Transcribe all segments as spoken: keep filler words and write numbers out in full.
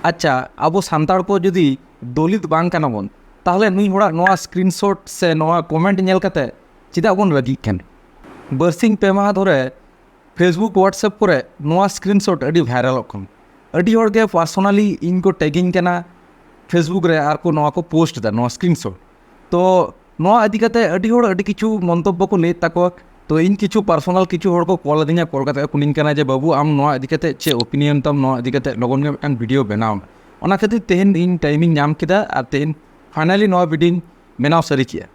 ᱟᱪᱪᱷᱟ, ᱟᱵᱚ ᱥᱟᱱᱛᱟᱲ ᱠᱚ ᱡᱩᱫᱤ ᱫᱚᱞᱤᱛ ᱵᱟᱝ ᱠᱟᱱᱟ ᱵᱚᱱ, ᱛᱟᱦᱚᱞᱮ ᱱᱩᱭ ᱦᱚᱲᱟᱜ ᱱᱚᱣᱟ ᱥᱠᱨᱤᱱᱥᱚᱴ ᱥᱮ ᱱᱚᱣᱟ ᱠᱚᱢᱮᱱᱴ ᱧᱮᱞ ᱠᱟᱛᱮ ᱪᱮᱫᱟᱜ ᱵᱚᱱ ᱨᱟᱹᱜᱤᱜ ᱠᱟᱱᱟ? ᱵᱟᱨᱥᱤᱧ ᱯᱮ ᱢᱟᱦᱟ ᱫᱷᱚᱨᱮ Facebook, WhatsApp ᱠᱚᱨᱮ ᱱᱚᱣᱟ ᱥᱠᱨᱤᱱᱥᱚᱴ ᱟᱹᱰᱤ ᱵᱷᱟᱭᱨᱟᱞᱚᱜ ᱠᱟᱱᱟ᱾ ᱟᱹᱰᱤ ᱦᱚᱲᱜᱮ ᱯᱟᱨᱥᱳᱱᱟᱞᱤ ᱤᱧ ᱠᱚ ᱴᱮᱜᱤᱧ ᱠᱟᱱᱟ Facebook ᱨᱮ, ᱟᱨ ᱠᱚ ᱱᱚᱣᱟ ᱠᱚ ᱯᱳᱥᱴ ᱮᱫᱟ ᱱᱚᱣᱟ ᱥᱠᱨᱤᱱᱥᱚᱴ᱾ ᱛᱚ ᱱᱚᱣᱟ ᱤᱫᱤ ᱠᱟᱛᱮ ᱟᱹᱰᱤ ᱦᱚᱲ ᱟᱹᱰᱤ ᱠᱤᱪᱷᱩ ᱢᱚᱱᱛᱚᱵᱵᱚ ᱠᱚ ᱞᱟᱹᱭᱮᱫ ᱛᱟᱠᱚᱣᱟ᱾ ᱛᱚ ᱤᱧ ᱠᱤᱪᱷᱩ ᱯᱟᱨᱥᱳᱱᱟᱞ ᱠᱤᱪᱷᱩ ᱦᱚᱲ ᱠᱚ ᱠᱚᱞ ᱟᱹᱫᱤᱧᱟ, ᱠᱚᱞ ᱠᱟᱛᱮ ᱠᱚ ᱠᱩᱞᱤᱧ ᱠᱟᱱᱟ ᱡᱮ, "ᱵᱟᱹᱵᱩ, ᱟᱢ ᱱᱚᱣᱟ ᱤᱫᱤ ᱠᱟᱛᱮ ᱪᱮᱫ ᱚᱯᱤᱱᱤᱭᱚᱱ ᱛᱟᱢ? ᱱᱚᱣᱟ ᱤᱫᱤ ᱠᱟᱛᱮ ᱞᱚᱜᱚᱱ ᱜᱮ ᱢᱤᱫᱴᱟᱝ ᱵᱷᱤᱰᱤᱭᱳ ᱵᱮᱱᱟᱣ ᱢᱮ᱾" ᱚᱱᱟ ᱠᱷᱟᱹᱛᱤᱨ ᱛᱮᱦᱮᱧ ᱤᱧ ᱴᱟᱭᱤᱢᱤᱧ ᱧᱟᱢ ᱠᱮᱫᱟ ᱟᱨ ᱛᱮᱦᱮᱧ ᱯᱷᱟᱭᱱᱟᱞᱤ ᱱᱚᱣᱟ ᱵᱷᱤᱰᱤᱭᱳᱧ ᱵᱮᱱᱟᱣ ᱥᱟᱹᱨᱤ ᱠᱮᱜᱼᱟ᱾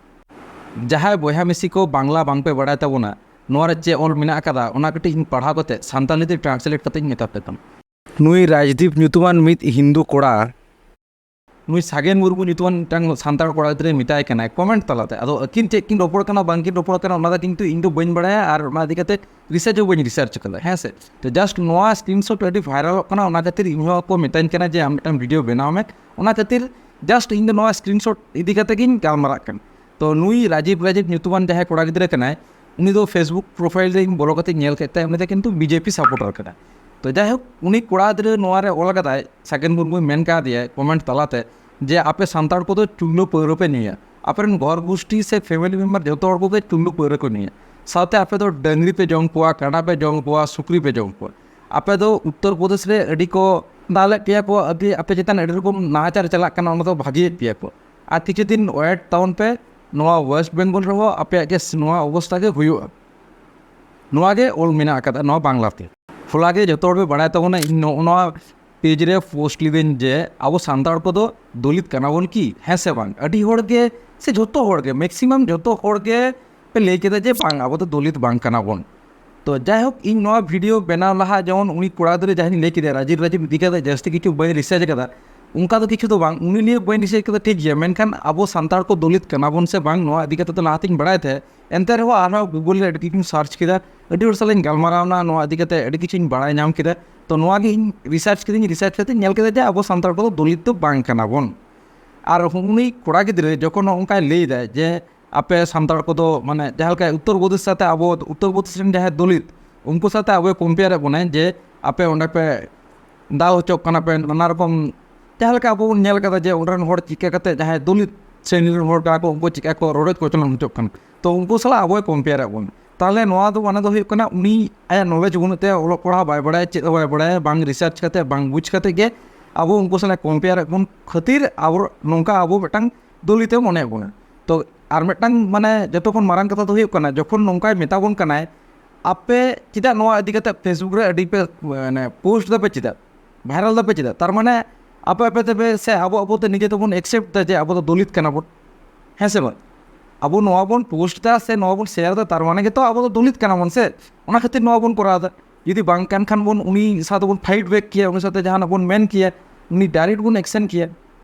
ᱡᱟᱦᱟᱸᱭ ᱵᱚᱭᱦᱟ ᱢᱤᱥᱤ ᱠᱚ ᱵᱟᱝᱞᱟ ᱵᱟᱝᱯᱮ ᱵᱟᱲᱟᱭ ᱛᱟᱵᱚᱱᱟ, ᱱᱚᱣᱟ ᱨᱮ ᱪᱮᱫ ᱚᱞ ᱢᱮᱱᱟᱜ ᱟᱠᱟᱫᱟ, ᱚᱱᱟ ᱠᱟᱹᱴᱤᱡ ᱤᱧ ᱯᱟᱲᱦᱟᱣ ᱠᱟᱛᱮ ᱥᱟᱱᱛᱟᱞᱤ ᱛᱮ ᱴᱨᱟᱱᱥᱞᱮᱴ ᱠᱟᱛᱮ ᱤᱧ ᱢᱮᱛᱟ ᱯᱮ ᱠᱟᱱᱟ᱾ ᱱᱩᱭ ᱨᱟᱡᱽᱫᱤᱯ ᱧᱩᱛᱩᱢᱟᱱ ᱢᱤᱫ ᱦᱤᱱᱫᱩ ᱠᱚᱲᱟ, ᱱᱩᱭ ᱥᱟᱜᱮᱱ ᱢᱩᱨᱢᱩ ᱧᱩᱛᱩᱢᱟᱱ ᱢᱤᱫᱴᱟᱝ ᱥᱟᱱᱛᱟᱲ ᱠᱚᱲᱟ ᱜᱤᱫᱽᱨᱟᱹᱭ ᱢᱮᱛᱟᱭ ᱠᱟᱱᱟᱭ ᱠᱚᱢᱮᱱᱴ ᱛᱟᱞᱟᱛᱮ᱾ ᱟᱫᱚ ᱟᱹᱠᱤᱱ ᱪᱮᱫ ᱠᱤᱱ ᱨᱚᱯᱚᱲ ᱠᱟᱱᱟ, ᱵᱟᱝᱠᱤᱱ ᱨᱚᱯᱚᱲ ᱠᱟᱱᱟ, ᱚᱱᱟ ᱫᱚ ᱠᱤᱱᱛᱩ ᱤᱧ ᱫᱚ ᱵᱟᱹᱧ ᱵᱟᱲᱟᱭᱟ, ᱟᱨ ᱚᱱᱟ ᱤᱫᱤ ᱠᱟᱛᱮ ᱨᱤᱥᱟᱨᱪ ᱦᱚᱸ ᱵᱟᱹᱧ ᱨᱤᱥᱟᱨᱪ ᱠᱟᱫᱟ, ᱦᱮᱸ ᱥᱮ᱾ ᱛᱚ ᱡᱟᱥᱴ ᱱᱚᱣᱟ ᱥᱠᱨᱤᱱᱥᱚᱴ ᱟᱹᱰᱤ ᱵᱷᱟᱭᱨᱟᱞᱚᱜ ᱠᱟᱱᱟ, ᱚᱱᱟ ᱠᱷᱟᱹᱛᱤᱨ ᱤᱧ ᱦᱚᱸ ᱠᱚ ᱢᱮᱛᱟᱧ ᱠᱟᱱᱟ ᱡᱮ, "ᱟᱢ ᱢᱤᱫᱴᱟᱝ ᱵᱷᱤᱰᱤᱭᱳ ᱵᱮᱱᱟᱣ ᱢᱮ", ᱚᱱᱟ ᱠᱷᱟᱹᱛᱤᱨ ᱡᱟᱥᱴ ᱤᱧ ᱫᱚ ᱱᱚᱣᱟ ᱥᱠᱨᱤᱱᱥᱚᱴ ᱤᱫᱤ ᱠᱟᱛᱮ ᱜᱤᱧ ᱜᱟᱞᱢᱟᱨᱟᱜ ᱠᱟᱱᱟ᱾ ᱛᱚ ᱱᱩᱭ ᱨᱟᱡᱤᱵ ᱨᱟᱡᱤᱵ ᱧᱩᱛᱩᱢᱟᱱ ᱡᱟᱦᱟᱸᱭ ᱠᱚᱲᱟ ᱜᱤᱫᱽᱨᱟᱹ ᱠᱟᱱᱟᱭ, ᱩᱱᱤ ᱫᱚ Facebook ᱯᱨᱚᱯᱷᱟᱭᱤᱞ ᱨᱮ ᱤᱧ ᱵᱚᱞᱚ ᱠᱟᱛᱮ ᱧᱮᱞ ᱠᱮᱫ ᱛᱟᱭᱟ, ᱩᱱᱤ ᱫᱚ ᱠᱤᱱᱛᱩ ᱵᱤᱡᱮᱯᱤ ᱥᱟᱯᱳᱨᱴᱟᱨ ᱠᱟᱱᱟᱭ᱾ ᱛᱚ ᱡᱟᱭᱦᱳᱠ, ᱩᱱᱤ ᱠᱚᱲᱟ ᱜᱤᱫᱽᱨᱟᱹ ᱱᱚᱣᱟ ᱨᱮ ᱚᱞ ᱠᱟᱫᱟᱭ, ᱥᱟᱜᱮᱱ ᱢᱩᱨᱢᱩᱭ ᱢᱮᱱ ᱠᱟᱣᱫᱮᱭᱟ ᱠᱚᱢᱮᱱᱴ ᱛᱟᱞᱟᱛᱮ ᱡᱮ, "ᱟᱯᱮ ᱥᱟᱱᱛᱟᱲ ᱠᱚᱫᱚ ᱪᱩᱞᱞᱩ ᱯᱟᱹᱣᱨᱟᱹ ᱯᱮ ᱧᱩᱭᱟ, ᱟᱯᱮ ᱨᱮᱱ ᱜᱷᱚᱨ ᱜᱩᱥᱴᱤ ᱥᱮ ᱯᱷᱮᱢᱮᱞᱤ ᱢᱮᱢᱵᱟᱨ ᱡᱚᱛᱚ ᱦᱚᱲ ᱠᱚᱜᱮ ᱪᱩᱞᱞᱩ ᱯᱟᱹᱣᱨᱟᱹ ᱠᱚ ᱧᱩᱭᱟ, ᱥᱟᱶᱛᱮ ᱟᱯᱮ ᱫᱚ ᱰᱟᱹᱝᱨᱤ ᱯᱮ ᱡᱚᱢ ᱠᱚᱣᱟ, ᱠᱟᱰᱟ ᱯᱮ ᱡᱚᱢ ᱠᱚᱣᱟ, ᱥᱩᱠᱨᱤ ᱯᱮ ᱡᱚᱢ ᱠᱚᱣᱟ, ᱟᱯᱮ ᱫᱚ ᱩᱛᱛᱚᱨ ᱯᱨᱚᱫᱮᱥ ᱨᱮ ᱟᱹᱰᱤ ᱠᱚ ᱫᱟᱞᱮᱫ ᱯᱮᱭᱟ ᱠᱚ, ᱟᱹᱰᱤ ᱟᱯᱮ ᱪᱮᱛᱟᱱ ᱟᱹᱰᱤ ᱨᱚᱠᱚᱢ ᱱᱟᱦᱟᱪᱟᱨ ᱪᱟᱞᱟᱜ ᱠᱟᱱᱟ, ᱚᱱᱟ ᱫᱚ ᱵᱷᱟᱜᱤᱭᱮᱫ ᱯᱮᱭᱟ ᱠᱚ, ᱟᱨ ᱠᱤᱪᱷᱩ ᱫᱤᱱ ᱣᱮᱴ ᱛᱟᱵᱚᱱ ᱯᱮ, ᱱᱚᱣᱟ ᱳᱭᱮᱥᱴ ᱵᱮᱝᱜᱚᱞ ᱨᱮᱦᱚᱸ ᱟᱯᱮᱭᱟᱜ ᱜᱮ ᱱᱚᱣᱟ ᱚᱵᱚᱥᱛᱟ ᱜᱮ ᱦᱩᱭᱩᱜᱼᱟ᱾" ᱱᱚᱣᱟ ᱜᱮ ᱚᱞ ᱢᱮᱱᱟᱜ ᱟᱠᱟᱫᱟ ᱱᱚᱣᱟ ᱵᱟᱝᱞᱟᱛᱮ᱾ ᱦᱚᱞᱟ ᱜᱮ ᱡᱚᱛᱚ ᱦᱚᱲ ᱯᱮ ᱵᱟᱲᱟᱭ ᱛᱟᱵᱚᱱᱟ, ᱤᱧ ᱱᱚᱜᱼᱚ ᱱᱚᱣᱟ ᱯᱮᱡᱽ ᱨᱮ ᱯᱳᱥᱴ ᱞᱤᱫᱟᱹᱧ ᱡᱮ ᱟᱵᱚ ᱥᱟᱱᱛᱟᱲ ᱠᱚᱫᱚ ᱫᱚᱞᱤᱛ ᱠᱟᱱᱟ ᱵᱚᱱ ᱠᱤ, ᱦᱮᱸ ᱥᱮ ᱵᱟᱝ? ᱟᱹᱰᱤ ᱦᱚᱲ ᱜᱮ, ᱥᱮ ᱡᱚᱛᱚ ᱦᱚᱲ ᱜᱮ, ᱢᱮᱠᱥᱤᱢᱟᱢ ᱡᱚᱛᱚ ᱦᱚᱲ ᱜᱮ ᱯᱮ ᱞᱟᱹᱭ ᱠᱮᱫᱟ ᱡᱮ ᱵᱟᱝ, ᱟᱵᱚ ᱫᱚ ᱫᱚᱞᱤᱛ ᱵᱟᱝ ᱠᱟᱱᱟ ᱵᱚᱱ᱾ ᱛᱚ ᱡᱟᱭᱦᱳᱠ, ᱤᱧ ᱱᱚᱣᱟ ᱵᱷᱤᱰᱤᱭᱳ ᱵᱮᱱᱟᱣ ᱞᱟᱦᱟ ᱡᱮᱢᱚᱱ ᱩᱱᱤ ᱠᱚᱲᱟ ᱜᱤᱫᱽᱨᱟᱹ ᱡᱟᱦᱟᱸᱧ ᱞᱟᱹᱭ ᱠᱮᱫᱟ, ᱨᱟᱡᱤᱵᱽ ᱨᱟᱡᱤᱵᱽ ᱤᱫᱤ ᱠᱟᱛᱮ ᱡᱟᱹᱥᱛᱤ ᱠᱤᱪᱷᱩ ᱵᱟᱹᱧ ᱨᱤᱥᱟᱨᱪ ᱠᱟᱫᱟ, ᱚᱱᱠᱟ ᱫᱚ ᱠᱤᱪᱷᱩ ᱫᱚ ᱵᱟᱝ, ᱩᱱᱤ ᱱᱤᱭᱮ ᱵᱟᱹᱧ ᱨᱤᱥᱟᱨᱪ ᱠᱟᱫᱟ, ᱴᱷᱤᱠ ᱜᱮᱭᱟ, ᱢᱮᱱᱠᱷᱟᱱ ᱟᱵᱚ ᱥᱟᱱᱛᱟᱲ ᱠᱚ ᱫᱚᱞᱤᱛ ᱠᱟᱱᱟ ᱵᱚᱱ ᱥᱮ ᱵᱟᱝ, ᱱᱚᱣᱟ ᱤᱫᱤ ᱠᱟᱛᱮ ᱫᱚ ᱞᱟᱦᱟᱛᱤᱧ ᱵᱟᱲᱟᱭ ᱛᱟᱦᱮᱸᱫ᱾ ᱮᱱᱛᱮ ᱨᱮᱦᱚᱸ ᱟᱨᱦᱚᱸ ᱜᱩᱜᱩᱞ ᱨᱮ ᱟᱹᱰᱤ ᱠᱤᱪᱷᱩᱧ ᱥᱟᱨᱪ ᱠᱮᱫᱟ, ᱟᱹᱰᱤ ᱦᱚᱲ ᱥᱟᱞᱟᱜ ᱤᱧ ᱜᱟᱞᱢᱟᱨᱟᱣ ᱮᱱᱟ, ᱱᱚᱣᱟ ᱤᱫᱤ ᱠᱟᱛᱮ ᱟᱹᱰᱤ ᱠᱤᱪᱷᱩᱧ ᱵᱟᱲᱟᱭ ᱧᱟᱢ ᱠᱮᱫᱟ᱾ ᱛᱚ ᱱᱚᱣᱟ ᱜᱮ ᱤᱧ ᱨᱤᱥᱟᱨᱪ ᱠᱤᱫᱟᱹᱧ, ᱨᱤᱥᱟᱨᱪ ᱠᱟᱛᱮ ᱧᱮᱞ ᱠᱮᱫᱟ ᱡᱮ ᱟᱵᱚ ᱥᱟᱱᱛᱟᱲ ᱠᱚᱫᱚ ᱫᱚᱞᱤᱛ ᱫᱚ ᱵᱟᱝ ᱠᱟᱱᱟ ᱵᱚᱱ᱾ ᱟᱨ ᱩᱱᱤ ᱠᱚᱲᱟ ᱜᱤᱫᱽᱨᱟᱹ ᱡᱚᱠᱷᱚᱱ ᱱᱚᱜᱼᱚ ᱱᱚᱝᱠᱟᱭ ᱞᱟᱹᱭ ᱮᱫᱟ ᱡᱮ ᱟᱯᱮ ᱥᱟᱱᱛᱟᱲ ᱠᱚᱫᱚ, ᱢᱟᱱᱮ, ᱡᱟᱦᱟᱸ ᱞᱮᱠᱟ ᱩᱛᱛᱚᱨ ᱯᱨᱚᱫᱮᱥ ᱥᱟᱛᱮ ᱟᱵᱚ, ᱩᱛᱛᱚᱨ ᱯᱨᱚᱫᱮᱥ ᱨᱮᱱ ᱡᱟᱦᱟᱸᱭ ᱫᱚᱞᱤᱛ, ᱩᱱᱠᱩ ᱥᱟᱛᱮ ᱟᱵᱚᱭ ᱠᱚᱢᱯᱮᱭᱟᱨᱮᱫ ᱵᱚᱱᱟᱭ ᱡᱮ ᱟᱯᱮ ᱚᱸᱰᱮ ᱯᱮ ᱫᱟᱞ ᱦᱚᱪᱚᱜ ᱠᱟᱱᱟ ᱯᱮ, ᱱᱟᱱᱟ ᱨᱚᱠᱚᱢ ᱡᱟᱦᱟᱸ ᱞᱮᱠᱟ ᱟᱵᱚ ᱵᱚᱱ ᱧᱮᱞ ᱠᱟᱫᱟ ᱡᱮ ᱚᱸᱰᱮ ᱨᱮᱱ ᱦᱚᱲ ᱪᱤᱠᱟᱹ ᱠᱟᱛᱮ, ᱡᱟᱦᱟᱸᱭ ᱫᱚᱞᱤᱛ ᱥᱨᱮᱱᱤ ᱨᱮᱱ ᱦᱚᱲ ᱠᱟᱱᱟ ᱠᱚ, ᱩᱱᱠᱩ ᱪᱤᱠᱟ ᱠᱚ ᱨᱚᱰᱚᱡ ᱠᱚᱪᱞᱚᱱ ᱦᱚᱪᱚᱜ ᱠᱟᱱᱟ, ᱛᱚ ᱩᱱᱠᱩ ᱥᱟᱞᱟᱜ ᱟᱵᱚᱭ ᱠᱚᱢᱯᱮᱭᱟᱨᱮᱫ ᱵᱚᱱᱟ᱾ ᱛᱟᱦᱚᱞᱮ ᱱᱚᱣᱟ ᱫᱚ ᱢᱟᱱᱮ ᱫᱚ ᱦᱩᱭᱩᱜ ᱠᱟᱱᱟ ᱩᱱᱤ ᱟᱭᱟᱜ ᱱᱚᱞᱮᱡᱽ ᱵᱟᱹᱱᱩᱜ ᱛᱟᱭᱟ, ᱚᱞᱚᱜ ᱯᱟᱲᱦᱟᱣ ᱵᱟᱭ ᱵᱟᱲᱟᱭᱟ, ᱪᱮᱫ ᱦᱚᱸ ᱵᱟᱭ ᱵᱟᱲᱟᱭᱟ, ᱵᱟᱝ ᱨᱤᱥᱟᱨᱪ ᱠᱟᱛᱮ, ᱵᱟᱝ ᱵᱩᱡᱽ ᱠᱟᱛᱮ ᱜᱮ ᱟᱵᱚ ᱩᱱᱠᱩ ᱥᱟᱞᱟᱜ ᱠᱚᱢᱯᱮᱭᱟᱨᱮᱫ ᱵᱚᱱ ᱠᱷᱟᱹᱛᱤᱨ ᱟᱵᱚ ᱱᱚᱝᱠᱟ ᱟᱵᱚ ᱢᱤᱫᱴᱟᱝ ᱫᱚᱞᱤᱛᱮ ᱢᱚᱱᱮᱭᱮᱫ ᱵᱚᱱᱟ᱾ ᱛᱚ ᱟᱨ ᱢᱤᱫᱴᱟᱝ ᱢᱟᱱᱮ ᱡᱚᱛᱚ ᱠᱷᱚᱱ ᱢᱟᱨᱟᱝ ᱠᱟᱛᱷᱟ ᱫᱚ ᱦᱩᱭᱩᱜ ᱠᱟᱱᱟ, ᱡᱚᱠᱷᱚᱱ ᱱᱚᱝᱠᱟᱭ ᱢᱮᱛᱟ ᱵᱚᱱ ᱠᱟᱱᱟᱭ, ᱟᱯᱮ ᱪᱮᱫᱟᱜ ᱱᱚᱣᱟ ᱤᱫᱤ ᱠᱟᱛᱮ ᱯᱷᱮᱥᱵᱩᱠ ᱨᱮ ᱟᱹᱰᱤ ᱯᱮ ᱢᱟᱱᱮ ᱯᱳᱥᱴ ᱫᱟᱯᱮ, ᱪᱮᱫᱟᱜ ᱵᱷᱟᱭᱨᱟᱞ ᱫᱟᱯᱮ, ᱪᱮᱫᱟᱜ? ᱛᱟᱨ ᱢᱟᱱᱮ ᱟᱯᱮ ᱟᱯᱮ ᱛᱮᱯᱮ ᱥᱮ ᱟᱵᱚ ᱟᱵᱚ ᱛᱮ ᱱᱤᱡᱮ ᱛᱮᱵᱚᱱ ᱮᱠᱥᱮᱯᱴ ᱫᱟ ᱡᱮ ᱟᱵᱚ ᱫᱚ ᱫᱚᱞᱤᱛ ᱠᱟᱱᱟ ᱵᱚᱱ, ᱦᱮᱸ ᱥᱮ ᱵᱟᱝ? ᱟᱵᱚ ᱱᱚᱣᱟ ᱵᱚᱱ ᱯᱳᱥᱴ ᱫᱟ ᱥᱮ ᱱᱚᱣᱟ ᱵᱚᱱ ᱥᱮᱭᱟᱨ ᱫᱟ, ᱛᱟᱨ ᱢᱟᱱᱮ ᱜᱮᱛᱚ ᱟᱵᱚ ᱫᱚ ᱫᱚᱞᱤᱛ ᱠᱟᱱᱟ ᱵᱚᱱ ᱥᱮ, ᱚᱱᱟ ᱠᱷᱟᱹᱛᱤᱨ ᱱᱚᱣᱟ ᱵᱚᱱ ᱠᱚᱨᱟᱣ ᱫᱟ᱾ ᱡᱩᱫᱤ ᱵᱟᱝ ᱠᱟᱱ ᱠᱷᱟᱱ ᱵᱚᱱ ᱩᱱᱤ ᱥᱟᱶ ᱛᱮᱵᱚᱱ ᱯᱷᱟᱭᱤᱴ ᱵᱮᱠ ᱠᱮᱭᱟ, ᱩᱱᱤ ᱥᱟᱶᱛᱮ ᱡᱟᱦᱟᱱᱟᱜ ᱵᱚᱱ ᱢᱮᱱ ᱠᱮᱭᱟ, ᱩᱱᱤ ᱰᱟᱭᱨᱮᱠᱴ ᱵᱚᱱ ᱮᱠᱥᱮᱱ ᱠᱮᱭᱟ᱾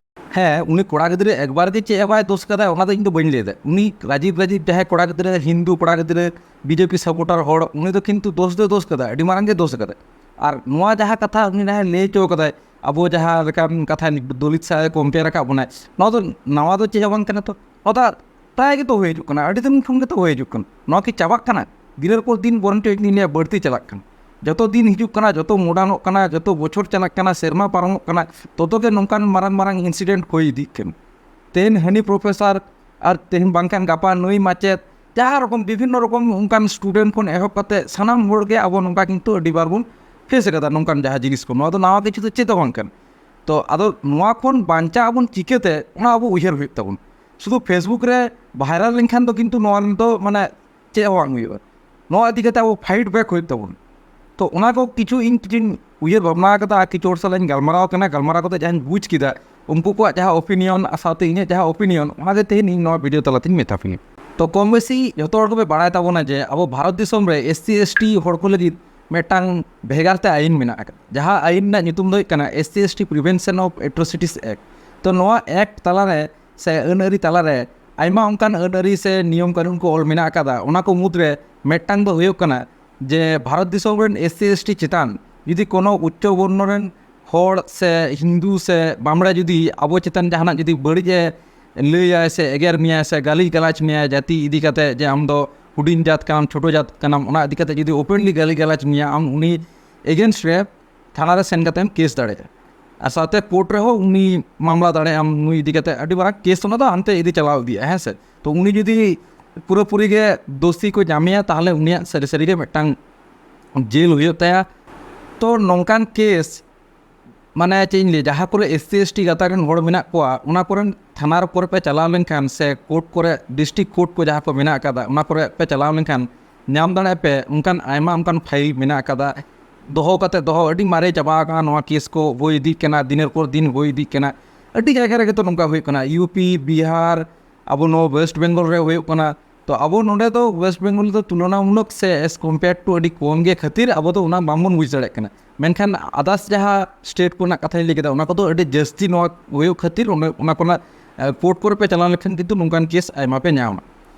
ᱦᱮᱸ, ᱩᱱᱤ ᱠᱚᱲᱟ ᱜᱤᱫᱽᱨᱟᱹ ᱮᱠᱵᱟᱨ ᱜᱮ ᱪᱮᱫ ᱦᱚᱸ ᱵᱟᱭ ᱫᱳᱥ ᱠᱟᱫᱟ, ᱚᱱᱟ ᱫᱚ ᱤᱧ ᱫᱚ ᱵᱟᱹᱧ ᱞᱟᱹᱭ ᱫᱟ᱾ ᱩᱱᱤ ᱨᱟᱡᱤᱵ ᱨᱟᱡᱤᱵ ᱡᱟᱦᱟᱸᱭ ᱠᱚᱲᱟ ᱜᱤᱫᱽᱨᱟᱹ, ᱦᱤᱱᱫᱩ ᱠᱚᱲᱟ ᱜᱤᱫᱽᱨᱟᱹ, ᱵᱤᱡᱮᱯᱤ ᱥᱟᱯᱳᱨᱴᱟᱨ ᱦᱚᱲ, ᱩᱱᱤ ᱫᱚ ᱠᱤᱱᱛᱩ ᱫᱳᱥ ᱫᱚᱭ ᱫᱳᱥ ᱠᱟᱫᱟ, ᱟᱹᱰᱤ ᱢᱟᱨᱟᱝ ᱜᱮ ᱫᱳᱥ ᱠᱟᱫᱟ᱾ ᱟᱨ ᱱᱚᱣᱟ ᱡᱟᱦᱟᱸ ᱠᱟᱛᱷᱟ ᱩᱱᱤ ᱡᱟᱦᱟᱸᱭ ᱞᱟᱹᱭ ᱦᱚᱪᱚ ᱠᱟᱫᱟᱭ, ᱟᱵᱚ ᱡᱟᱦᱟᱸ ᱞᱮᱠᱟᱱ ᱠᱟᱛᱷᱟ ᱫᱚᱞᱤᱛ ᱥᱟᱶ ᱠᱚᱢᱯᱮᱭᱟᱨ ᱟᱠᱟᱫ ᱵᱚᱱᱟᱭ, ᱱᱚᱣᱟ ᱫᱚ ᱱᱟᱣᱟ ᱫᱚ ᱪᱮᱫ ᱦᱚᱸ ᱵᱟᱝ ᱠᱟᱱᱟ ᱛᱚ᱾ ᱱᱚᱣᱟ ᱫᱚ ᱯᱨᱟᱭ ᱜᱮᱛᱚ ᱦᱩᱭ ᱦᱤᱡᱩᱜ ᱠᱟᱱᱟ, ᱟᱹᱰᱤ ᱫᱤᱱ ᱠᱷᱚᱱ ᱜᱮᱛᱚ ᱦᱩᱭ ᱦᱤᱡᱩᱜ ᱠᱟᱱᱟ᱾ ᱱᱚᱣᱟ ᱠᱤ ᱪᱟᱵᱟᱜ ᱠᱟᱱᱟ? ᱫᱤᱱᱮᱨ ᱯᱚᱨ ᱫᱤᱱ ᱵᱚᱨᱚᱱ ᱪᱚ ᱤᱧ ᱞᱟᱹᱭᱟ ᱵᱟᱹᱲᱛᱤ ᱪᱟᱞᱟᱜ ᱠᱟᱱᱟ᱾ ᱡᱚᱛᱚ ᱫᱤᱱ ᱦᱤᱡᱩᱜ ᱠᱟᱱᱟ, ᱡᱚᱛᱚ ᱢᱚᱰᱟᱨᱱᱚᱜ ᱠᱟᱱᱟ, ᱡᱚᱛᱚ ᱵᱚᱪᱷᱚᱨ ᱪᱟᱞᱟᱜ ᱠᱟᱱᱟ, ᱥᱮᱨᱢᱟ ᱯᱟᱨᱚᱢᱚᱜ ᱠᱟᱱᱟ, ᱛᱚᱛᱚ ᱜᱮ ᱱᱚᱝᱠᱟᱱ ᱢᱟᱨᱟᱝ ᱢᱟᱨᱟᱝ ᱤᱱᱥᱤᱰᱮᱱᱴ ᱦᱩᱭ ᱤᱫᱤᱜ ᱠᱟᱱᱟ᱾ ᱛᱮᱦᱮᱧ ᱦᱟᱹᱱᱤ ᱯᱨᱚᱯᱷᱮᱥᱟᱨ ᱟᱨ ᱛᱮᱦᱮᱧ ᱵᱟᱝᱠᱷᱟᱱ ᱜᱟᱯᱟ ᱱᱩᱭ ᱢᱟᱪᱮᱫ, ᱡᱟᱦᱟᱸ ᱨᱚᱠᱚᱢ ᱵᱤᱵᱷᱤᱱᱱᱚ ᱨᱚᱠᱚᱢ ᱚᱱᱠᱟᱱ ᱥᱴᱩᱰᱮᱱᱴ ᱠᱷᱚᱱ ᱮᱦᱚᱵ ᱠᱟᱛᱮ ᱥᱟᱱᱟᱢ ᱦᱚᱲ ᱜᱮ ᱟᱵᱚ ᱱᱚᱝᱠᱟ ᱠᱤᱱᱛᱩ ᱟᱹᱰᱤ ᱵᱟᱨ ᱵᱚᱱ ᱯᱷᱮᱥ ᱟᱠᱟᱫᱟ ᱱᱚᱝᱠᱟᱱ ᱡᱟᱦᱟᱸ ᱡᱤᱱᱤᱥ ᱠᱚ᱾ ᱱᱚᱣᱟ ᱫᱚ ᱱᱟᱣᱟ ᱠᱤᱪᱷᱩ ᱫᱚ ᱪᱮᱫ ᱦᱚᱸ ᱵᱟᱝ ᱠᱟᱱᱟ᱾ ᱛᱚ ᱟᱫᱚ ᱱᱚᱣᱟ ᱠᱷᱚᱱ ᱵᱟᱧᱪᱟᱜ ᱟᱵᱚᱱ ᱪᱤᱠᱟᱹᱛᱮ, ᱚᱱᱟ ᱟᱵᱚ ᱩᱭᱦᱟᱹᱨ ᱦᱩᱭᱩᱜ ᱛᱟᱵᱚᱱ᱾ ᱥᱩᱫᱷᱩ ᱯᱷᱮᱥᱵᱩᱠ ᱨᱮ ᱵᱷᱟᱭᱨᱟᱞ ᱞᱮᱱᱠᱷᱟᱱ ᱫᱚ ᱠᱤᱱᱛᱩ ᱱᱚᱣᱟ ᱨᱮᱫᱚ ᱢᱟᱱᱮ ᱪᱮᱫ ᱦᱚᱸ ᱵᱟᱝ ᱦᱩᱭᱩᱜᱼᱟ᱾ ᱱᱚᱣᱟ ᱤᱫᱤ ᱠᱟᱛᱮ ᱟᱵᱚ ᱯᱷᱟᱭᱤᱴ ᱵᱮᱠ ᱦᱩᱭᱩᱜ ᱛᱟᱵᱚᱱ᱾ ᱛᱚ ᱚᱱᱟ ᱠᱚ ᱠᱤᱪᱷᱩ ᱤᱧ ᱠᱤᱪᱷᱩᱧ ᱩᱭᱦᱟᱹᱨ ᱵᱷᱟᱵᱽᱱᱟ ᱟᱠᱟᱫᱟ ᱟᱨ ᱠᱤᱪᱷᱩ ᱦᱚᱲ ᱥᱟᱞᱟᱜ ᱤᱧ ᱜᱟᱞᱢᱟᱨᱟᱣ ᱠᱟᱱᱟ, ᱜᱟᱞᱢᱟᱨᱟᱣ ᱠᱟᱛᱮ ᱡᱟᱦᱟᱸᱧ ᱵᱩᱡᱽ ᱠᱮᱫᱟ, ᱩᱱᱠᱩ ᱠᱚᱣᱟᱜ ᱡᱟᱦᱟᱸ ᱚᱯᱤᱱᱤᱭᱚᱱ ᱟᱨ ᱥᱟᱶᱛᱮ ᱤᱧᱟᱹᱜ ᱡᱟᱦᱟᱸ ᱚᱯᱤᱱᱤᱭᱚᱱ, ᱚᱱᱟᱜᱮ ᱛᱮᱦᱮᱧ ᱤᱧ ᱱᱚᱣᱟ ᱵᱷᱤᱰᱤᱭᱳ ᱛᱟᱞᱟᱛᱤᱧ ᱢᱮᱛᱟ ᱯᱮᱭᱟ᱾ ᱛᱚ ᱠᱚᱢ ᱵᱮᱥᱤ ᱡᱷᱚᱛᱚ ᱦᱚᱲ ᱜᱮᱯᱮ ᱵᱟᱲᱟᱭ ᱛᱟᱵᱚᱱᱟ ᱡᱮ ᱟᱵᱚ ᱵᱷᱟᱨᱚᱛ ᱫᱤᱥᱚᱢ ᱨᱮ ᱮᱥ ᱥᱤ ᱮᱥ ᱴᱤ ᱦᱚᱲ ᱠᱚ ᱞᱟᱹᱜᱤᱫ ᱢᱤᱫᱴᱟᱝ ᱵᱷᱮᱜᱟᱨ ᱛᱮ ᱟᱹᱭᱤᱱ ᱢᱮᱱᱟᱜ ᱟᱠᱟᱫᱟ, ᱡᱟᱦᱟᱸ ᱟᱹᱭᱤᱱ ᱨᱮᱱᱟᱜ ᱧᱩᱛᱩᱢ ᱫᱚ ᱦᱩᱭᱩᱜ ᱠᱟᱱᱟ S C S T prevention of atrocities act. ᱛᱚ ᱱᱚᱣᱟ ᱮᱠᱴ ᱛᱟᱞᱟᱨᱮ ᱥᱮ ᱟᱹᱱ ᱟᱹᱨᱤ ᱛᱟᱞᱟᱨᱮ ᱟᱭᱢᱟ ᱚᱱᱠᱟᱱ ᱟᱹᱱ ᱟᱹᱨᱤ ᱥᱮ ᱱᱤᱭᱚᱢ ᱠᱟᱹᱱᱩᱱ ᱠᱚ ᱚᱞ ᱢᱮᱱᱟᱜ ᱟᱠᱟᱫᱟ᱾ ᱚᱱᱟ ᱠᱚ ᱢᱩᱫᱽᱨᱮ ᱢᱤᱫᱴᱟᱝ ᱫᱚ ᱦᱩᱭᱩᱜ ᱠᱟᱱᱟ ᱡᱮ ᱵᱷᱟᱨᱚᱛ ᱫᱤᱥᱚᱢ ᱨᱮᱱ ᱮᱥ ᱥᱤ ᱮᱥ ᱴᱤ ᱪᱮᱛᱟᱱ ᱡᱩᱫᱤ ᱠᱳᱱᱳ ᱩᱪᱪᱚ ᱵᱚᱨᱱᱚ ᱨᱮᱱ ᱦᱚᱲ ᱥᱮ ᱦᱤᱱᱫᱩ ᱥᱮ ᱵᱟᱢᱲᱮ ᱡᱩᱫᱤ ᱟᱵᱚ ᱪᱮᱛᱟᱱ ᱡᱟᱦᱟᱱᱟᱜ ᱡᱩᱫᱤ ᱵᱟᱹᱲᱤᱡ ᱮ ᱞᱟᱹᱭᱟᱭ ᱥᱮ ᱮᱜᱮᱨ ᱢᱮᱭᱟᱭ ᱥᱮ ᱜᱟᱹᱞᱤ ᱜᱟᱞᱟᱪ ᱢᱮᱭᱟᱭ ᱡᱟᱹᱛᱤ ᱤᱫᱤ ᱠᱟᱛᱮ ᱡᱮ ᱟᱢ ᱫᱚ ᱦᱩᱰᱤᱧ ᱡᱟᱹᱛ ᱠᱟᱱᱟᱢ, ᱪᱷᱳᱴᱳ ᱡᱟᱹᱛ ᱠᱟᱱᱟᱢ, ᱚᱱᱟ ᱤᱫᱤ ᱠᱟᱛᱮ ᱡᱩᱫᱤ ᱳᱯᱮᱱᱞᱤ ᱜᱟᱹᱞᱤ ᱜᱟᱞᱟᱪ ᱢᱮᱭᱟ ᱟᱢ, ᱩᱱᱤ ᱮᱜᱮᱱᱥᱴ ᱨᱮ ᱛᱷᱟᱱᱟ ᱨᱮ ᱥᱮᱱ ᱠᱟᱛᱮᱢ ᱠᱮᱥ ᱫᱟᱲᱮᱭᱟᱜᱼᱟ᱾ ᱟᱨ ᱥᱟᱶᱛᱮ ᱠᱳᱨᱴ ᱨᱮᱦᱚᱸ ᱩᱱᱤ ᱢᱟᱢᱞᱟ ᱫᱟᱲᱮᱭᱟᱜ ᱟᱢ ᱱᱩᱭ ᱤᱫᱤ ᱠᱟᱛᱮ, ᱟᱹᱰᱤ ᱢᱟᱨᱟᱝ ᱠᱮᱥ ᱚᱱᱟ ᱫᱚ ᱦᱟᱱᱛᱮ ᱤᱫᱤ ᱪᱟᱞᱟᱣ ᱤᱫᱤᱜᱼᱟ, ᱦᱮᱸ ᱥᱮ᱾ ᱛᱚ ᱩᱱᱤ ᱡᱩᱫᱤ ᱯᱩᱨᱟᱹᱯᱩᱨᱤ ᱜᱮ ᱫᱳᱥᱤ ᱠᱚ ᱧᱟᱢᱮᱭᱟ, ᱛᱟᱦᱚᱞᱮ ᱩᱱᱤᱭᱟᱜ ᱥᱟᱹᱨᱤ ᱥᱟᱹᱨᱤ ᱜᱮ ᱢᱤᱫᱴᱟᱝ ᱡᱮᱞ ᱦᱩᱭᱩᱜ ᱛᱟᱭᱟ᱾ ᱛᱚ ᱱᱚᱝᱠᱟᱱ ᱠᱮᱥ, ᱢᱟᱱᱮ ᱪᱮᱫ ᱤᱧ ᱞᱟᱹᱭᱟ, ᱡᱟᱦᱟᱸ ᱠᱚᱨᱮ ᱮᱥ ᱥᱤ ᱮᱥ ᱴᱤ ᱜᱟᱛᱟᱠ ᱨᱮᱱ ᱦᱚᱲ ᱢᱮᱱᱟᱜ ᱠᱚᱣᱟ, ᱚᱱᱟ ᱠᱚᱨᱮᱱ ᱛᱷᱟᱱᱟ ᱠᱚᱨᱮ ᱯᱮ ᱪᱟᱞᱟᱣ ᱞᱮᱱᱠᱷᱟᱱ ᱥᱮ ᱠᱳᱨᱴ ᱠᱚᱨᱮ, ᱰᱤᱥᱴᱨᱤᱠᱴ ᱠᱳᱨᱴ ᱠᱚ ᱡᱟᱦᱟᱸ ᱠᱚ ᱢᱮᱱᱟᱜ ᱟᱠᱟᱫᱟ, ᱚᱱᱟ ᱠᱚᱨᱮ ᱯᱮ ᱪᱟᱞᱟᱣ ᱞᱮᱱᱠᱷᱟᱱ ᱧᱟᱢ ᱫᱟᱲᱮᱭᱟᱜᱼᱟ ᱯᱮ ᱚᱱᱠᱟᱱ ᱟᱭᱢᱟ ᱚᱱᱠᱟᱱ ᱯᱷᱟᱭᱤᱞ ᱢᱮᱱᱟᱜ ᱟᱠᱟᱫᱟ, ᱫᱚᱦᱚ ᱠᱟᱛᱮ, ᱫᱚᱦᱚ, ᱟᱹᱰᱤ ᱢᱟᱨᱮ ᱪᱟᱵᱟ ᱟᱠᱟᱱᱟ, ᱱᱚᱣᱟ ᱠᱮᱥ ᱠᱚ ᱦᱩᱭ ᱤᱫᱤᱜ ᱠᱟᱱᱟ, ᱫᱤᱱᱮᱨ ᱯᱚᱨ ᱫᱤᱱ ᱦᱩᱭ ᱤᱫᱤᱜ ᱠᱟᱱᱟ᱾ ᱟᱹᱰᱤ ᱡᱟᱭᱜᱟ ᱨᱮᱜᱮ ᱛᱚ ᱱᱚᱝᱠᱟ ᱦᱩᱭᱩᱜ ᱠᱟᱱᱟ, ᱤᱭᱩ ᱯᱤ, ᱵᱤᱦᱟᱨ, ᱟᱵᱚ ᱱᱚᱣᱟ ᱳᱭᱮᱥᱴ ᱵᱮᱝᱜᱚᱞ ᱨᱮ ᱦᱩᱭᱩᱜ ᱠᱟᱱᱟ᱾ ᱛᱚ ᱟᱵᱚ ᱱᱚᱰᱮ ᱫᱚ ᱳᱭᱮᱥᱴ ᱵᱮᱝᱜᱚᱞ ᱫᱚ ᱛᱩᱞᱚᱱᱟᱢᱩᱞᱚᱠ ᱥᱮ as compared to ᱟᱹᱰᱤ ᱠᱚᱢ ᱜᱮ ᱠᱷᱟᱹᱛᱤᱨ ᱟᱵᱚ ᱫᱚ ᱚᱱᱟ ᱵᱟᱝᱵᱚᱱ ᱵᱩᱡᱽ ᱫᱟᱲᱮᱭᱟᱜ ᱠᱟᱱᱟ᱾ ᱢᱮᱱᱠᱷᱟᱱ ᱟᱫᱟᱨᱥ ᱡᱟᱦᱟᱸ ᱥᱴᱮᱴ ᱠᱚᱨᱮᱱᱟᱜ ᱠᱟᱛᱷᱟᱧ ᱞᱟᱹᱭ ᱠᱮᱫᱟ, ᱚᱱᱟ ᱠᱚᱫᱚ ᱟᱹᱰᱤ ᱡᱟᱹᱥᱛᱤ ᱱᱚᱣᱟ ᱦᱩᱭᱩᱜ ᱠᱷᱟᱹᱛᱤᱨ ᱚᱱᱟ, ᱚᱱᱟ ᱠᱚᱨᱮᱱᱟᱜ ᱠᱳᱨᱴ ᱠᱚᱨᱮ ᱯᱮ ᱪᱟᱞᱟᱣ ᱞᱮᱠᱷᱟᱱ ᱠᱤᱱᱛᱩ ᱱᱚᱝᱠᱟᱱ ᱠᱮᱥ ᱟᱭᱢᱟ ᱯᱮ ᱧᱟᱢᱟ᱾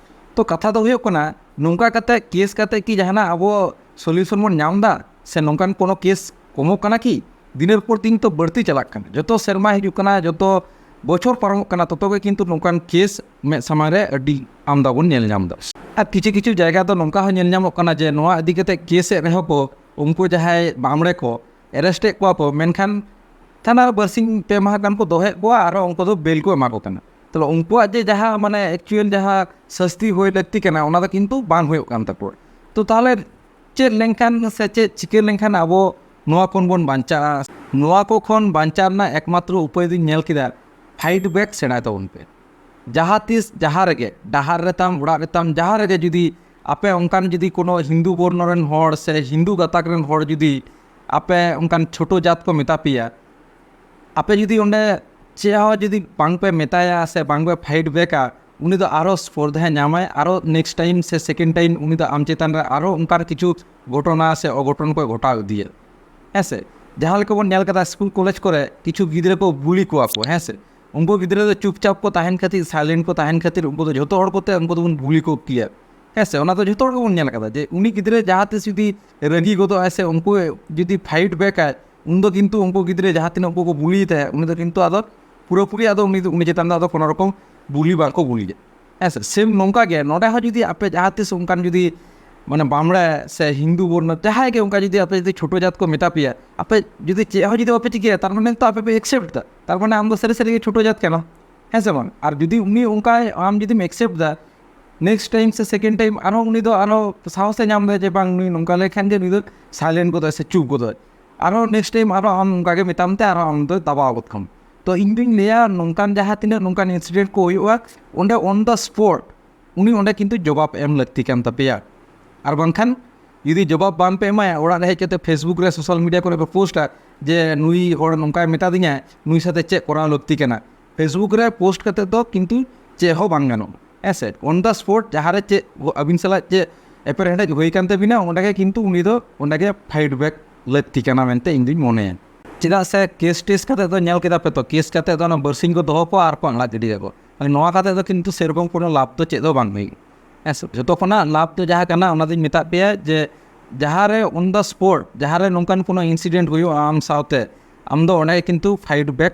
ᱛᱚ ᱠᱟᱛᱷᱟ ᱫᱚ ᱦᱩᱭᱩᱜ ᱠᱟᱱᱟ, ᱱᱚᱝᱠᱟ ᱠᱟᱛᱮ ᱠᱮᱥ ᱠᱟᱛᱮ ᱠᱤ ᱡᱟᱦᱟᱱᱟᱜ ᱟᱵᱚ ᱥᱚᱞᱤᱭᱩᱥᱚᱱ ᱵᱚᱱ ᱧᱟᱢ ᱮᱫᱟ ᱥᱮ ᱱᱚᱝᱠᱟᱱ ᱠᱳᱱᱳ ᱠᱮᱥ ᱠᱚᱢᱚᱜ ᱠᱟᱱᱟ ᱠᱤ? ᱫᱤᱱᱮᱨ ᱯᱚᱨ ᱫᱤᱱ ᱛᱚ ᱵᱟᱹᱲᱛᱤ ᱪᱟᱞᱟᱜ ᱠᱟᱱᱟ, ᱡᱚᱛᱚ ᱥᱮᱨᱢᱟ ᱦᱤᱡᱩᱜ ᱠᱟᱱᱟ, ᱡᱚᱛᱚ ᱵᱚᱪᱷᱚᱨ ᱯᱟᱨᱚᱢᱚᱜ ᱠᱟᱱᱟ, ᱛᱚᱛᱚ ᱜᱮ ᱠᱤᱱᱛᱩ ᱱᱚᱝᱠᱟᱱ ᱠᱮᱥ ᱢᱮᱫ ᱥᱟᱢᱟᱝ ᱨᱮ ᱟᱹᱰᱤ ᱟᱢᱫᱟ ᱵᱚᱱ ᱧᱮᱞ ᱧᱟᱢ ᱮᱫᱟ᱾ ᱟᱨ ᱠᱤᱪᱷᱩ ᱠᱤᱪᱷᱩ ᱡᱟᱭᱜᱟ ᱫᱚ ᱱᱚᱝᱠᱟ ᱦᱚᱸ ᱧᱮᱞ ᱧᱟᱢᱚᱜ ᱠᱟᱱᱟ ᱡᱮ ᱱᱚᱣᱟ ᱤᱫᱤ ᱠᱟᱛᱮ ᱠᱮᱥ ᱮᱫ ᱨᱮᱦᱚᱸ ᱠᱚ, ᱩᱱᱠᱩ ᱡᱟᱦᱟᱸᱭ ᱵᱟᱢᱲᱮ ᱠᱚ ᱮᱨᱮᱥᱴ ᱮᱫ ᱠᱚᱣᱟ ᱠᱚ, ᱢᱮᱱᱠᱷᱟᱱ ᱛᱷᱟᱱᱟ ᱨᱮ ᱵᱟᱨᱥᱤᱧ ᱯᱮ ᱢᱟᱦᱟ ᱜᱟᱱ ᱠᱚ ᱫᱚᱦᱚᱭᱮᱫ ᱠᱚᱣᱟ, ᱟᱨᱚ ᱩᱱᱠᱩ ᱫᱚ ᱵᱮᱞ ᱠᱚ ᱮᱢᱟ ᱠᱚ ᱠᱟᱱᱟ᱾ ᱛᱟᱦᱞᱮ ᱩᱱᱠᱩᱣᱟᱜ ᱡᱮ ᱡᱟᱦᱟᱸ ᱢᱟᱱᱮ ᱮᱠᱪᱩᱭᱮᱞ ᱡᱟᱦᱟᱸ ᱥᱟᱹᱥᱛᱤ ᱦᱩᱭ ᱞᱟᱹᱠᱛᱤ ᱠᱟᱱᱟ, ᱚᱱᱟ ᱫᱚ ᱠᱤᱱᱛᱩ ᱵᱟᱝ ᱦᱩᱭᱩᱜ ᱠᱟᱱ ᱛᱟᱠᱚᱣᱟ᱾ ᱛᱚ ᱛᱟᱦᱞᱮ ᱪᱮᱫ ᱞᱮᱱᱠᱷᱟᱱ ᱥᱮ ᱪᱮᱫ ᱪᱤᱠᱟᱹ ᱞᱮᱱᱠᱷᱟᱱ ᱟᱵᱚ ᱱᱚᱣᱟ ᱠᱷᱚᱱ ᱵᱚᱱ ᱵᱟᱧᱪᱟᱜᱼᱟ? ᱱᱚᱣᱟ ᱠᱚ ᱠᱷᱚᱱ ᱵᱟᱧᱪᱟᱣ ᱨᱮᱱᱟᱜ ᱮᱠᱢᱟᱛᱨᱚ ᱩᱯᱟᱹᱭ ᱫᱚᱧ ᱧᱮᱞ ᱠᱮᱫᱟ, ᱯᱷᱟᱭᱤᱴ ᱵᱮᱠ ᱥᱮᱬᱟᱭ ᱛᱟᱵᱚᱱ ᱯᱮ᱾ ᱡᱟᱦᱟᱸ ᱛᱤᱥ ᱡᱟᱦᱟᱸ ᱨᱮᱜᱮ, ᱰᱟᱦᱟᱨ ᱨᱮ ᱛᱟᱢ, ᱚᱲᱟᱜ ᱨᱮ ᱛᱟᱢ, ᱡᱟᱦᱟᱸ ᱨᱮᱜᱮ ᱡᱩᱫᱤ ᱟᱯᱮ ᱚᱱᱠᱟᱱ ᱡᱩᱫᱤ ᱠᱳᱱᱳ ᱦᱤᱱᱫᱩ ᱵᱚᱨᱱᱚ ᱨᱮᱱ ᱦᱚᱲ ᱥᱮ ᱦᱤᱱᱫᱩ ᱜᱟᱛᱟᱠ ᱨᱮᱱ ᱦᱚᱲ ᱡᱩᱫᱤ ᱟᱯᱮ ᱚᱱᱠᱟᱱ ᱪᱷᱳᱴᱳ ᱡᱟᱛ ᱠᱚ ᱢᱮᱛᱟ ᱯᱮᱭᱟ, ᱟᱯᱮ ᱡᱩᱫᱤ ᱚᱸᱰᱮ ᱪᱮᱫ ᱦᱚᱸ ᱡᱩᱫᱤ ᱵᱟᱝ ᱯᱮ ᱢᱮᱛᱟᱭᱟ ᱥᱮ ᱵᱟᱝ ᱯᱮ ᱯᱷᱟᱭᱤᱴ ᱵᱮᱠᱟ, ᱩᱱᱤ ᱫᱚ ᱟᱨᱚ ᱥᱯᱚᱨᱫᱷᱟᱭ ᱧᱟᱢᱟᱭ, ᱟᱨᱚ ᱱᱮᱠᱥᱴ ᱴᱟᱭᱤᱢ ᱥᱮ ᱥᱮᱠᱮᱱᱰ ᱴᱟᱭᱤᱢ ᱩᱱᱤ ᱫᱚ ᱟᱢ ᱪᱮᱛᱟᱱ ᱨᱮ ᱟᱨᱚ ᱚᱱᱠᱟᱱ ᱠᱤᱪᱷᱩ ᱜᱷᱚᱴᱚᱱᱟ ᱥᱮ ᱚᱜᱷᱚᱴᱚᱱ ᱠᱚᱭ ᱜᱷᱚᱴᱟᱣ ᱤᱫᱤᱭᱟ᱾ ᱦᱮᱸ ᱥᱮ? ᱡᱟᱦᱟᱸ ᱞᱮᱠᱟ ᱵᱚᱱ ᱧᱮᱞ ᱠᱟᱫᱟ, ᱥᱠᱩᱞ ᱠᱚᱞᱮᱡᱽ ᱠᱚᱨᱮ ᱠᱤᱪᱷᱩ ᱜᱤᱫᱽᱨᱟᱹ ᱠᱚ ᱵᱩᱞᱤ ᱠᱚᱣᱟ ᱠᱚ, ᱦᱮᱸ ᱥᱮ? ᱩᱱᱠᱩ ᱜᱤᱫᱽᱨᱟᱹ ᱫᱚ ᱪᱩᱯᱪᱟᱯ ᱠᱚ ᱛᱟᱦᱮᱱ ᱠᱷᱟᱹᱛᱤᱨ, ᱥᱟᱭᱞᱮᱱᱴ ᱠᱚ ᱛᱟᱦᱮᱱ ᱠᱷᱟᱹᱛᱤᱨ ᱩᱱᱠᱩ ᱫᱚ ᱡᱷᱚᱛᱚ ᱦᱚᱲ ᱠᱚᱛᱮ ᱩᱱᱠᱩ ᱫᱚᱵᱚᱱ ᱵᱩᱞᱤ ᱠᱚ ᱜᱮᱭᱟ᱾ ᱦᱮᱸ ᱥᱮ? ᱚᱱᱟ ᱫᱚ ᱡᱷᱚᱛᱚ ᱦᱚᱲ ᱜᱮᱵᱚᱱ ᱧᱮᱞ ᱠᱟᱫᱟ ᱡᱮ ᱩᱱᱤ ᱜᱤᱫᱽᱨᱟᱹ ᱡᱟᱦᱟᱸ ᱛᱤᱥ ᱡᱩᱫᱤ ᱨᱟᱹᱜᱤ ᱜᱚᱫᱚᱜ ᱟᱭ ᱥᱮ ᱩᱱᱠᱩ ᱡᱩᱫᱤ ᱯᱷᱟᱭᱤᱴ ᱵᱮᱠ ᱟᱭ, ᱩᱱᱫᱚ ᱠᱤᱱᱛᱩ ᱩᱱᱠᱩ ᱜᱤᱫᱽᱨᱟᱹ ᱡᱟᱦᱟᱸ ᱛᱤᱱᱟᱹᱜ ᱩᱱᱠᱩ ᱠᱚ ᱵᱩᱞᱤᱭᱮ ᱛᱟᱦᱮᱸᱫ, ᱩᱱᱤ ᱫᱚ ᱠᱤᱱᱛᱩ ᱟᱫᱚ ᱯᱩᱨᱟᱹᱯᱩᱨᱤ ᱟᱫᱚ ᱩᱱᱤ ᱫᱚ, ᱩᱱᱤ ᱪᱮᱛᱟᱱ ᱫᱚ ᱟᱫᱚ ᱠᱳᱱᱳ ᱨᱚᱠᱚᱢ ᱵᱩᱞᱤ ᱵᱟᱝ ᱠᱚ ᱵᱩᱞᱤᱭᱟ᱾ ᱦᱮᱸ ᱥᱮ? ᱥᱮᱢ ᱱᱚᱝᱠᱟ ᱜᱮ ᱱᱚᱰᱮ ᱦᱚᱸ ᱡᱩᱫᱤ ᱟᱯᱮ ᱡᱟᱦᱟᱸ ᱛᱤᱥ ᱚᱱᱠᱟᱱ ᱡᱩᱫᱤ ᱢᱟᱱᱮ ᱵᱟᱢᱲᱮ ᱥᱮ ᱦᱤᱱᱫᱩ ᱵᱚᱨᱱᱚ ᱡᱟᱦᱟᱸᱭ ᱜᱮ ᱚᱱᱠᱟ ᱡᱩᱫᱤ ᱟᱯᱮ ᱡᱩᱫᱤ ᱪᱷᱳᱴᱳ ᱡᱟᱛ ᱠᱚ ᱢᱮᱛᱟ ᱯᱮᱭᱟ, ᱟᱯᱮ ᱡᱩᱫᱤ ᱪᱮᱫ ᱦᱚᱸ ᱡᱩᱫᱤ ᱵᱟᱯᱮ ᱪᱤᱠᱟᱹᱭᱟ, ᱛᱟᱨ ᱢᱟᱱᱮ ᱛᱚ ᱟᱯᱮ ᱯᱮ ᱮᱠᱥᱮᱯᱴ ᱫᱟ, ᱛᱟᱨ ᱢᱟᱱᱮ ᱟᱢ ᱫᱚ ᱥᱟᱹᱨᱤ ᱥᱟᱹᱨᱤ ᱜᱮ ᱪᱷᱳᱴᱳ ᱡᱟᱛ ᱠᱟᱱᱟᱢ, ᱦᱮᱸ ᱥᱮ ᱵᱟᱝ? ᱟᱨ ᱡᱩᱫᱤ ᱩᱱᱤ ᱚᱱᱠᱟᱭ ᱟᱢ ᱡᱩᱫᱤᱢ ᱮᱠᱥᱮᱯᱴ ᱫᱟ, ᱱᱮᱠᱥᱴ ᱴᱟᱭᱤᱢ ᱥᱮ ᱥᱮᱠᱮᱱᱰ ᱴᱟᱭᱤᱢ ᱟᱨᱦᱚᱸ ᱩᱱᱤ ᱫᱚ ᱟᱨᱦᱚᱸ ᱥᱟᱦᱚᱥᱮ ᱧᱟᱢ ᱫᱟ ᱡᱮ ᱵᱟᱝ, ᱱᱩᱭ ᱱᱚᱝᱠᱟ ᱞᱮᱠᱷᱟᱱ ᱜᱮ ᱱᱩᱭ ᱫᱚ ᱥᱟᱭᱞᱮᱱᱴ ᱜᱚᱫᱚᱜ ᱥᱮ ᱪᱩᱯ ᱜᱚᱫᱚᱜ, ᱟᱨᱦᱚᱸ ᱱᱮᱠᱥᱴ ᱴᱟᱭᱤᱢ ᱟᱨᱦᱚᱸ ᱟᱢ ᱚᱱᱠᱟ ᱜᱮ ᱢᱮᱛᱟᱢ ᱛᱮ ᱟᱨᱦᱚᱸ ᱟᱢ ᱫᱚ ᱫᱟᱵᱟᱣ ᱜᱚᱫ ᱠᱟᱢ᱾ ᱛᱚ ᱤᱧ ᱫᱩᱧ ᱞᱟᱹᱭᱟ ᱱᱚᱝᱠᱟᱱ ᱡᱟᱦᱟᱸ ᱛᱤᱱᱟᱹᱜ ᱱᱚᱝᱠᱟᱱ ᱤᱱᱥᱤᱰᱮᱱᱴ ᱠᱚ ᱦᱩᱭᱩᱜᱼᱟ, ᱚᱸᱰᱮ ᱚᱱ ᱫᱟ ᱥᱯᱚᱴ ᱩᱱᱤ ᱚᱸᱰᱮ ᱠᱤᱱᱛᱩ ᱡᱚᱵᱟᱵ ᱮᱢ ᱞᱟᱹᱠᱛᱤ ᱠᱟᱱ ᱛᱟᱯᱮᱭᱟ᱾ ᱟᱨ ᱵᱟᱝᱠᱷᱟᱱ ᱡᱩᱫᱤ ᱡᱚᱵᱟᱵ ᱵᱟᱝ ᱯᱮ ᱮᱢᱟᱭᱟ, ᱚᱲᱟᱜ ᱨᱮ ᱦᱮᱡ ᱠᱟᱛᱮ ᱯᱷᱮᱥᱵᱩᱠ ᱨᱮ, ᱥᱳᱥᱟᱞ ᱢᱤᱰᱤᱭᱟ ᱠᱚᱨᱮ ᱯᱮ ᱯᱳᱥᱴᱟ ᱡᱮ ᱱᱩᱭ ᱦᱚᱲ ᱱᱚᱝᱠᱟᱭ ᱢᱮᱛᱟ ᱫᱤᱧᱟ, ᱱᱩᱭ ᱥᱟᱛᱮ ᱪᱮᱫ ᱠᱚᱨᱟᱣ ᱞᱟᱹᱠᱛᱤ ᱠᱟᱱᱟ᱾ ᱯᱷᱮᱥᱵᱩᱠ ᱨᱮ ᱯᱳᱥᱴ ᱠᱟᱛᱮ ᱫᱚ ᱠᱤᱱᱛᱩ ᱪᱮᱫ ᱦᱚᱸ ᱵᱟᱝ ᱜᱟᱱᱚᱜᱼᱟ, ᱦᱮᱸ ᱥᱮ? ᱚᱱ ᱫᱟ ᱥᱯᱚᱴ ᱡᱟᱦᱟᱸ ᱨᱮ ᱪᱮᱫ ᱟᱹᱵᱤᱱ ᱥᱟᱞᱟᱜ ᱪᱮᱫ ᱮᱯᱮᱨᱦᱮᱸᱰᱮᱡ ᱦᱩᱭ ᱠᱟᱱ ᱛᱟᱹᱵᱤᱱᱟ, ᱚᱸᱰᱮ ᱜᱮ ᱠᱤᱱᱛᱩ ᱩᱱᱤ ᱫᱚ ᱚᱸᱰᱮ ᱜᱮ ᱯᱷᱟᱭᱤᱴ ᱵᱮᱠ ᱞᱟᱹᱠᱛᱤ ᱠᱟᱱᱟ ᱢᱮᱱᱛᱮ ᱤᱧ ᱫᱩᱧ ᱢᱚᱱᱮᱭᱟ᱾ ᱪᱮᱫᱟᱜ ᱥᱮ ᱠᱮᱥ ᱴᱮᱥ ᱠᱟᱛᱮ ᱫᱚ ᱧᱮᱞ ᱠᱮᱫᱟ ᱯᱮ ᱛᱚ, ᱠᱮᱥ ᱠᱟᱛᱮ ᱫᱚ ᱚᱱᱟ ᱵᱟᱹᱨᱥᱤᱧ ᱠᱚ ᱫᱚᱦᱚ ᱠᱚᱣᱟ ᱟᱨ ᱠᱚ ᱟᱲᱟᱜ ᱜᱤᱰᱤ ᱠᱟᱠᱚ᱾ ᱱᱚᱣᱟ ᱠᱟᱛᱮ ᱫᱚ ᱠᱤᱱᱛᱩ ᱥᱮᱨᱚᱠᱚᱢ ᱠᱳᱱᱳ ᱞᱟᱵᱷ ᱫᱚ ᱪᱮᱫ ᱦᱚᱸ ᱵᱟᱝ ᱦᱩᱭᱩᱜᱼᱟ, ᱦᱮᱸ ᱥᱮ? ᱡᱚᱛᱚ ᱠᱷᱚᱱᱟᱜ ᱞᱟᱵᱷ ᱫᱚ ᱡᱟᱦᱟᱸ ᱠᱟᱱᱟ, ᱚᱱᱟ ᱫᱚᱧ ᱢᱮᱛᱟᱫ ᱯᱮᱭᱟ ᱡᱮ ᱡᱟᱦᱟᱸ ᱨᱮ ᱚᱱ ᱫᱟ ᱥᱯᱚᱴ ᱡᱟᱦᱟᱸ ᱨᱮ ᱱᱚᱝᱠᱟᱱ ᱠᱳᱱᱳ ᱤᱱᱥᱤᱰᱮᱱᱴ ᱦᱩᱭᱩᱜᱼᱟ ᱟᱢ ᱥᱟᱶᱛᱮ, ᱟᱢ ᱫᱚ ᱚᱸᱰᱮ ᱠᱤᱱᱛᱩ ᱯᱷᱟᱭᱤᱴ ᱵᱮᱠ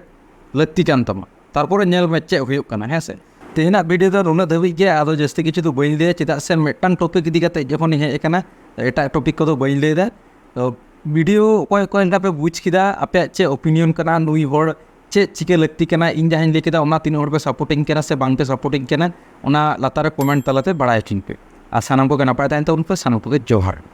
ᱞᱟᱹᱠᱛᱤ ᱠᱟᱱ ᱛᱟᱢᱟ᱾ ᱛᱟᱨᱯᱚᱨᱮ ᱧᱮᱞ ᱢᱮ ᱪᱮᱫ ᱦᱩᱭᱩᱜ ᱠᱟᱱᱟ, ᱦᱮᱸ ᱥᱮ? ᱛᱮᱦᱮᱧᱟᱜ ᱵᱷᱤᱰᱤᱭᱳ ᱫᱚ ᱱᱩᱱᱟᱹᱜ ᱫᱷᱟᱹᱵᱤᱡ ᱜᱮ, ᱟᱫᱚ ᱡᱟᱹᱥᱛᱤ ᱠᱤᱪᱷᱩ ᱫᱚ ᱵᱟᱹᱧ ᱞᱟᱹᱭᱟ, ᱪᱮᱫᱟᱜ ᱥᱮ ᱢᱤᱫᱴᱟᱝ ᱴᱚᱯᱤᱠ ᱤᱫᱤ ᱠᱟᱛᱮ ᱡᱚᱠᱷᱚᱱᱤᱧ ᱦᱮᱡ ᱟᱠᱟᱱᱟ, ᱮᱴᱟᱜ ᱴᱚᱯᱤᱠ ᱠᱚᱫᱚ ᱵᱟᱹᱧ ᱞᱟᱹᱭᱫᱟ᱾ ᱛᱚ ᱵᱷᱤᱰᱤᱭᱳ ᱚᱠᱚᱭ ᱚᱠᱚᱭ ᱞᱮᱠᱟ ᱯᱮ ᱵᱩᱡᱽ ᱠᱮᱫᱟ, ᱟᱯᱮᱭᱟᱜ ᱪᱮᱫ ᱚᱯᱤᱱᱤᱭᱚᱱ ᱠᱟᱱᱟ, ᱱᱩᱭ ᱦᱚᱲ ᱪᱮᱫ ᱪᱤᱠᱟᱹ ᱞᱟᱹᱠᱛᱤ ᱠᱟᱱᱟ, ᱤᱧ ᱡᱟᱦᱟᱸᱧ ᱞᱟᱹᱭ ᱠᱮᱫᱟ ᱚᱱᱟ ᱛᱤᱱᱟᱹᱜ ᱦᱚᱲ ᱯᱮ ᱥᱟᱯᱳᱨᱴᱤᱧ ᱠᱟᱱᱟ ᱥᱮ ᱵᱟᱝ ᱯᱮ ᱥᱟᱯᱳᱨᱴᱤᱧ ᱠᱟᱱᱟ, ᱚᱱᱟ ᱞᱟᱛᱟᱨ ᱨᱮ ᱠᱚᱢᱮᱱᱴ ᱛᱟᱞᱟᱛᱮ ᱵᱟᱲᱟᱭ ᱦᱚᱪᱚᱧ ᱯᱮ᱾ ᱟᱨ ᱥᱟᱱᱟᱢ ᱠᱚᱜᱮ ᱱᱟᱯᱟᱭ ᱛᱟᱦᱮᱱ ᱛᱟᱵᱚᱱ ᱯᱮ, ᱥᱟᱱᱟᱢ ᱠᱚᱜᱮ ᱡᱚᱦᱟᱨ᱾